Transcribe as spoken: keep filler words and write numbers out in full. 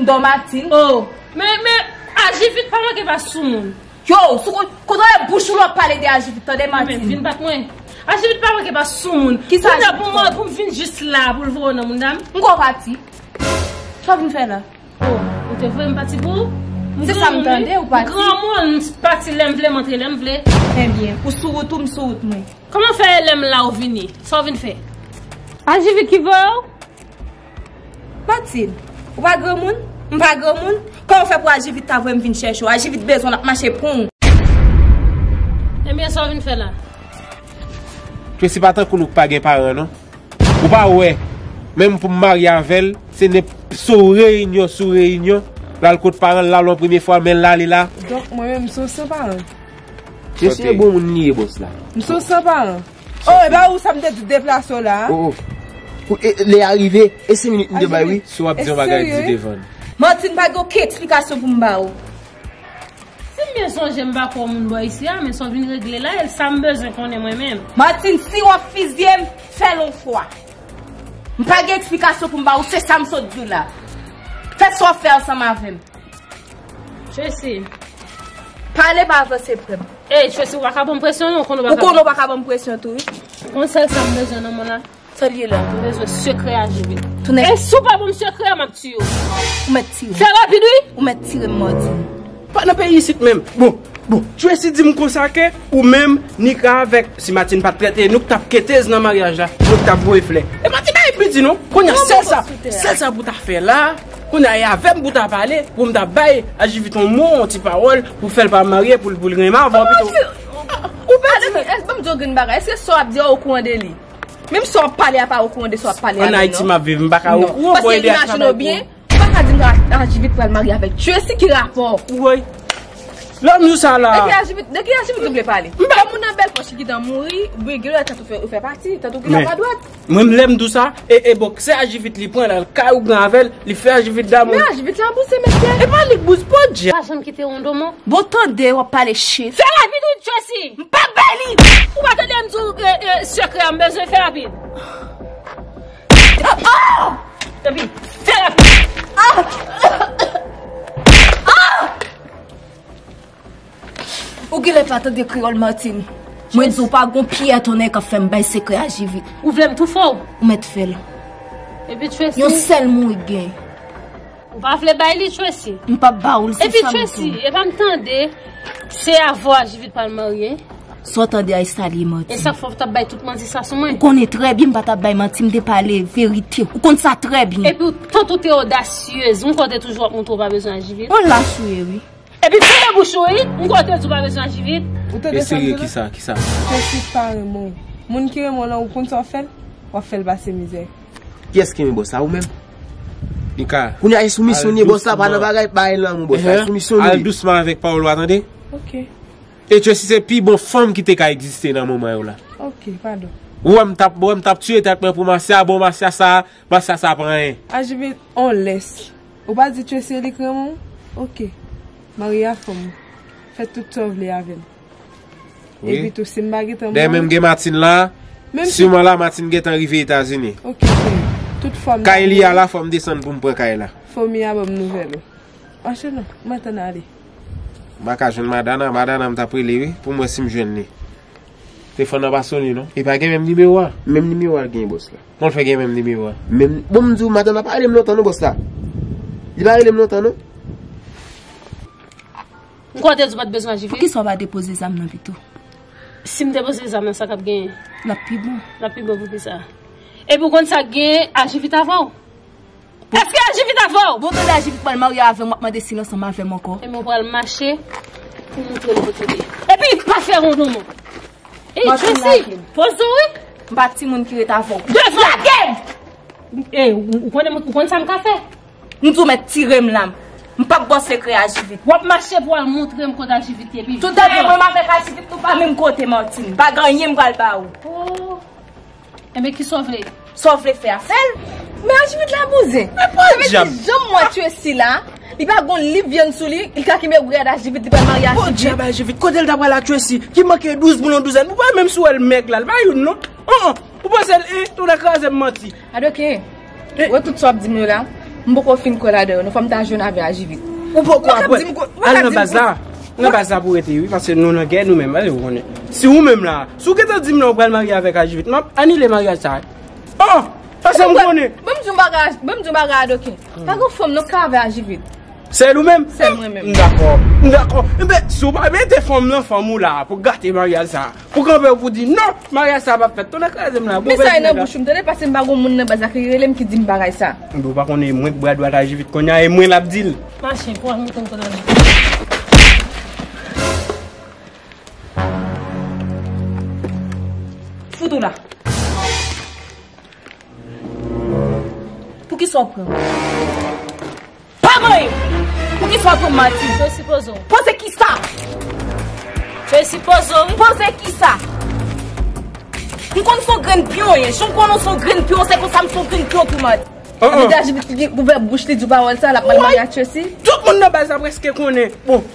Dò Martine. Oh, men, men, Ajivit pa manke pa soumoun. Yo, sou kote w bouch ou lè w ap pale de Ajivit, tande Martine. Men vin bat mwen. Ajivit pa manke pa soumoun. Kisa Ajivit fè? Pou mwen, pou m vin jis la, pou l voye w nan mouda m. M kwè w pati. Sa w vin fè la? Oh, ou te voye m pati pou ou? Se sa m tande, ou pati. M granmoun, m pati lè m vle, m antre lè m vle. Ebyen, ou sou wout ou, m sou wout mwen. Kòman fè lè m la ou vini? Sa w vin fè? Ajivit ki voye w? Martine, ou pa granmoun? M pa granmoun? Kòman fè pou Ajivit ta voye m vin chèche w? Ajivit bezwen w, l ap mache pou w. Ebyen, sa w vin fè la? Tracy pa tankou nou k pa gen paran, non. Ou pa wè, menm pou m marye avè l, se nenp-, sou reyinyon, sou reyinyon, l al kot paran l, l al yon premye fwa, men l ale la. Donk, mwen menm, m se yon san paran. Tracy, se bon moun li ye, bòs la. M se yon san paran. Oh, e pa ou sa m te di deplase w la a? Oh, oh. Pou, e, lè a rive, e senk minit m te bay, wi. Si w ap di yon bagay, di devan n. Martine, pa gen okenn eksplikasyon pou m ba w. Si m byen sonje, m pa kwè w moun bò isi a, men sa w vin regle la, e sa m bezwen konnen mwen menm. Martine, si w ap fizye m, fè l yon fwa. M pa gen eksplikasyon pou m ba w, se sa m sot di w la. Fè sa w ap fè ansanm avè m. Tracy. Pale pa avanse frè m. Ey, Tracy, ou pa ka ban m presyon non, ou konnen ou pa ka ban m presyon tou, wi. Ou konn sèl sa m bezwen nan mond lan? Sa l ye la? M bezwen sekrè Ajivit. Tounen. E si w pa ban m sekrè a, m ap tiye w. Ou mèt tire m. Fè rapid, wi. Ou mèt tire m, Martine. Pa nan peyi isit menm. Bon, bon, Tracy di m konsa ke ou menm, Nika avèk, si Martine pa t trete, nou k t ap ketez nan maryaj la, nou k t ap voye flè. E pa ti bagay piti non. Kounye a, sèl sa, sèl sa pou ta fè la, kounye a, e avè m pou ta pale, pou m ta bay Ajivit yon mo, yon ti pawòl, pou fè l pa marye, pou l, pou l renmen avè w pito. Ou pa di, èske, ban m di w yon grenn bagay, èske sa w ap di a okouran de li? Menm sa w ap pale a pa okouran de sa w ap pale a li non. An Ayiti m ap viv, m pa ka okouran, bò ede a travay pou ou. Paske imajine w byen, ou pa ka di m Ajivit pral marye avèk Tracy, ki rapò? Woy. Lè m di w sa la. Epi Ajivit, de ki Ajivit ou vle pale? Kòm ou nan bèl pòch ki gentan mouri, oubyen gen lè tèt ou fè, ou fè pati, tèt ou gentan pa dwat. Mwen, lè m di w sa, e, e bon, se Ajivit li pran, l al kay ou gen avè l, li fè Ajivit damou. Men Ajivit la bouze, mesye. E pa li k bouze, podyab. Pa janm kite yon domon. Bon, tande, w ap pale shit. Fè rapid wi, Tracy. M p ap bay li. Ou pa tande m di w, e, e, sekrè a m bezwen, fè rapid. Ah! Epi, fè rapid. Ah! Ah! Ou genlè pa tande kreyòl, Martine. Mwen di w pa gon pyè tonnè k ap fè m bay sekrè Ajivit. Ou vle m toufe w? Ou mèt fè l. Epi Tracy. Yon sèl mo w gen. Ou pa vle bay li, Tracy? M p ap ba w l, se sa m di w. Epi Tracy, e pa m tande, se avè w Ajivit pral marye. Sa w tande a, e sa l ye, Martine. E sa k fè w t ap bay tout manti sa sou mwen? Ou konnen trè byen m pa t ap bay manti, m te pale verite. Ou konn sa trè byen. Epi w, tant ou te odasyez, m kwè w te toujou ap montre w pa bezwen Ajivit. On lach ou ye, wi. Epi fèmen bouch ou wi, m kwè w te di w pa bezwen Ajivit. Ou tande sa m di w la? Eseye kisa, kisa? Tracy pa renmen w. Moun ki renmen w lan, ou konn sa w fè l? W ap fè l pase mizè. Kiyès ki renmen bòs la, ou menm? Nika. Kounye a e soumisyon li ye, bòs la pa nan bagay, bagay lanmou, bòs la, e soumisyon li ye. Al dousman avèk pawòl ou a, tande? Ok. E Tracy se pi bon fanm ki te ka egziste nan moman yo la. Ok, padon. Ou wè m t ap, ou wè m t ap tiye tèt mwen pou Masya, bon Masya sa, Masya sa pa anyen. Ajivit on lès. Ou pa di Tracy li k renmen w? Ok. Marye a fanm ou. Fè tout sa w vle avè l. Wi. Epi tou, si m pa gentan mwen. Dèyè menm gen Martine la, siman la, Martine gentan rive Etazini. Ok, cheri. Tout fòm. Kay li a la, fò m desann pou m pran kay la. Fanmi a ban m nouvèl ou. Mache non, mwen tann ale. M pa ka jwenn Madana, Madana m t ap rele wi, pou m wè si m jwenn li. Telefòn nan pa sone non. Li pa gen menm nimewo a. Menm nimewo a l gen bòs la. Kòman l fè gen menm nimewo a? Menm, bon, m di w, Madana pa rele m lontan non, bòs la. Li pa rele m lontan non. M kwè w te di w pa t bezwen Ajivit. Poukisa w pa depoze zam nan pito? Si m depoze zam nan, sa k ap genyen? L ap pi bon. L ap pi bon poukisa? Epi w konn sa k genyen, Ajivit avè w? Èske Ajivit avè w? Bon, tande, Ajivit pral marye avè m, w ap mande si l ansanm avè m ankò. Ebyen, w pral mache pou w montre l kote w ye. Epi, pa fè wonwon. Ey, Tracy, poze w wi. M pa timoun ki ret avè w. Devan. Lage m! Ey, ou, ou konnen, ou konn sa m ka fè? M di w mèt tire m la. M p ap ba w sekrè Ajivit. W ap mache pou w al montre m kote Ajivit ye, pi vit. Tout bagay mwen m avèk Ajivit, nou pa menm kote, Martine. Pa gen anyen m pral ba ou. Oh. Enben, kisa w vle? Sa w vle fè a, fè l. Men Ajivit la bouzen. Men podyab. Sa vle di, jan m wè Tracy la, li pa gon lip vyann sou li, li ka kenbe brad Ajivit, li pral marye Ajivit. Podyab Ajivit, kote l ta pral a Tracy, ki manke douz moun yon douzèn. Ou pa menm si w wè l mèg la, li pa youn non. An, an. Ou panse l, en, tou nan kraze m manti. Adoke, wè tout sa w ap di m yo la. M poko fin kwè ladan yo, non, fò m ta jwenn avè Ajivit. Ou poko apre. Al nan baz la. Nan baz la pou rete, wi, paske nou nan gè nou menm, paske ou konnen. Si ou menm la, si ou gentan di m la ou pral marye avèk Ajivit, m ap anile maryaj sa. Oh! Paske m konnen. Ban m di yon bagay, ban m di yon bagay, Adoken. Pa gen fanm non k ka avè Ajivit. Sèl ou menm? Sèl mwen menm. M dakò. M dakò. Enben, si w pa mete fanm nan fanm ou la pou gate maryaj sa, pou kanpe w pou di non, maryaj sa p ap fèt. Tonnè kraze m la. Men sa e nan bouch ou m tande, paske m pa gon moun nan baz la ki rele m ki di m bagay sa. Enben, ou pa konnen mwen k bra dwat Ajivit kounye a, e mwen l ap di l. Mache, pou al monte m konn ale. Fout ou la. Poukisa w pran m? Pa manyen! Poukisa w pran m, Mati? Fè sipoze w. Poze kisa? Fè sipoze w, wi. Poze kisa? M konn se yon grenn pyon w ye. Jan m konnen w se yon grenn pyon, se konsa m se yon grenn pyon tou, Mati. An, an. Abitaj ki ouvè bouch li di w pawòl sa, l ap mal marye ak Tracy. Tout moun nan baz la prèske konnen. Bon.